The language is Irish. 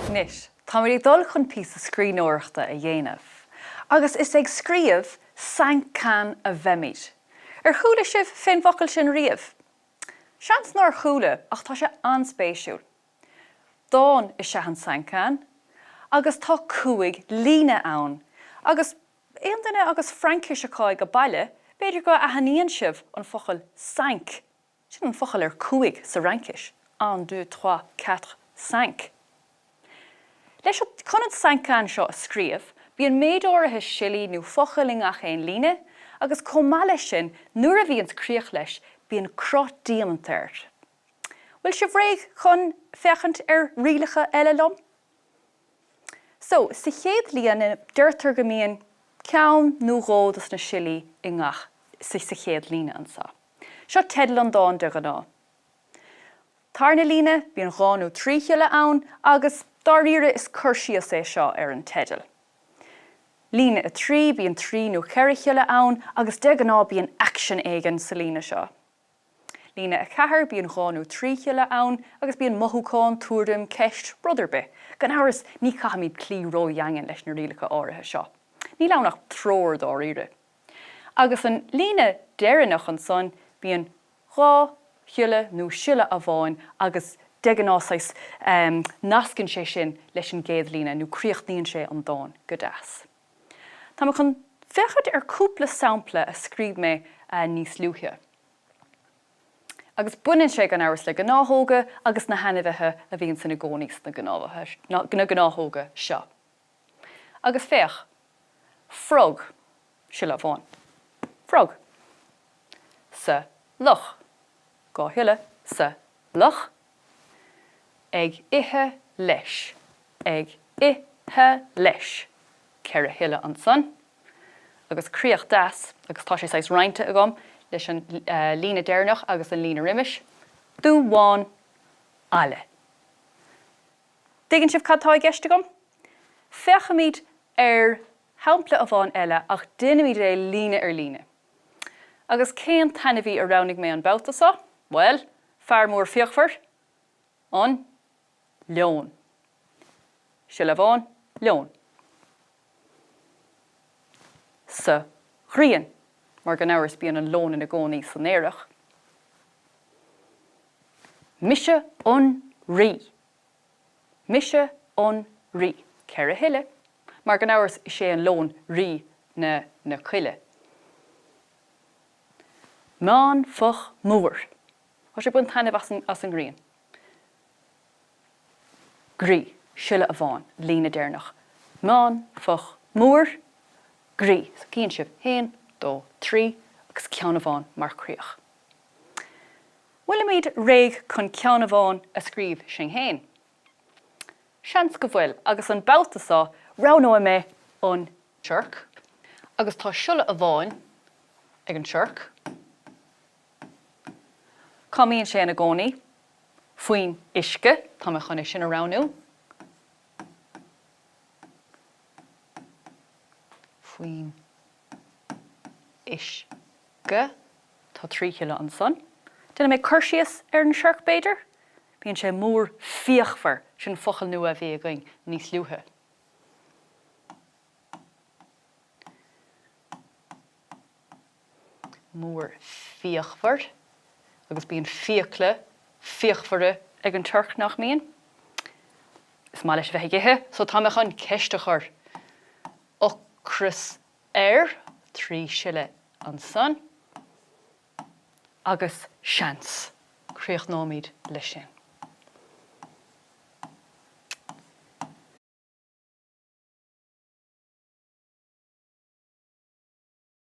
Anois, táimid ag dul chun píosa scríbhneoireachta a dhéanamh. Agus is ag scríobh cinquain a bheimid. Ar chuala sibh fén bhfocal sin riamh? Seans nár chuala, ach tá sé an-spéisiúil. Dán is ea an cinquain, agus tá cúig líne ann. Agus aon duine agus Fraincis acu ag baile, b'fhéidir go aithníonn sibh an focal cinq. Sin an focal ar cúig sa Fhraincis, un, deux, trois, quatre, cinq. Leis an, chun an cinquain seo a scríobh, bíonn méid áirithe siollaí nó focail i ngach aon líne, agus chomh maith leis sin, nuair a bhíonns críoch leis, bíonn cruth diamant air. Bhfuil sibh réidh chun féachaint ar rialacha eile liom? So, sa chéad líne, deirtear go mbíonn ceann nó dhó dos na siollaí i ngach, sa chéad líne anseo. Seo teideal an dáin de ghnáth. Tarna líne, bíonn dhá nó trí shiolla ann agus dáiríre is cur síos é seo ar an teideal. Líne 3, bíonn trí nó cheithre shiolla ann agus de ghnáth bíonn aicsean éigin sa líne seo. Líne 4, bíonn dhá nó trí shiolla ann agus bíonn mothúchán, tuairim, ceist, rud ar bith. Gan amhras, ní chaithfimid cloí ródhaingean leis na rialacha áirithe seo. Níl ann ach treoir dáiríre. Agus an líne deireanach ansan, bíonn dhá shiolla nó siolla amháin agus de ghnáth saghas nascann sé sin leis an gcéad líne nó críochnaíonn sé an dán go deas. Tá mé chun féachaint ar cúpla sampla a scríobh mé níos luaithe. Agus baineann sé gan amhras le gnáthóga agus na hainmhithe a bhíonns ina gcónaí sna gnáthóga seo. Agus féach, frog, siolla amháin, frog. Sa loch, dhá shiolla, sa loch. Ag ithe leis, ag ithe leis, ceithre shiolla ansan. Agus críoch deas, agus tá sé saghas roinnte agam leis an líne deireanach agus an líne roimis, dubhán aille. Dtuigeann sibh cad tá i gceist agam? Féachaimid ar shampla amháin eile ach déanaimid é líne ar líne. Agus cén t-ainmhí a roghnaigh mé an babhta seo? Bhuel, fear mór fíochmhar, an leon. Siolla amháin, leon. Sa ghrian, mar gan amhras bíonn an leon ina gcónaí san earrach. Mise an rí. Mise an rí. Ceithre shiolla, mar gan amhras is é an leon rí na na coille. Meánfhoth mór. Tá sé ag baint taitneamh as an as an ngrian. Groí. Siolla amháin. Líne deireanach. Meánfhoth mór. Groí. So cíonn sibh, haon, dó, trí, agus ceann amháin mar chríoch. Bhfuilimid réidh chun ceann amháin a scríobh sinn fhéin? Seans go bhfuil, agus an babhta seo roghnóidh mé an siorc. Agus tá siolla amháin ag an siorc. Cá mbíonn sé ina gcónaí? Faoin uisce, tá mé chun é sin a roghnú. Faoin uisce. Tá trí shiolla ansan. Déanfaidh mé cur síos ar an siorc, b'fhéidir? Bíonn sé mór fíochmhar, sin focal nua a bhí againn níos luaithe. Mór fíochmhar. Agus bíonn fiacla fíochmhara ag an tsiorc, nach mbíonn? Is maith leis a bheith ag ithe, so tá mé chun ceist a chur. Ocras air, trí siolla ansan, agus seans. Críochnóimid leis sin.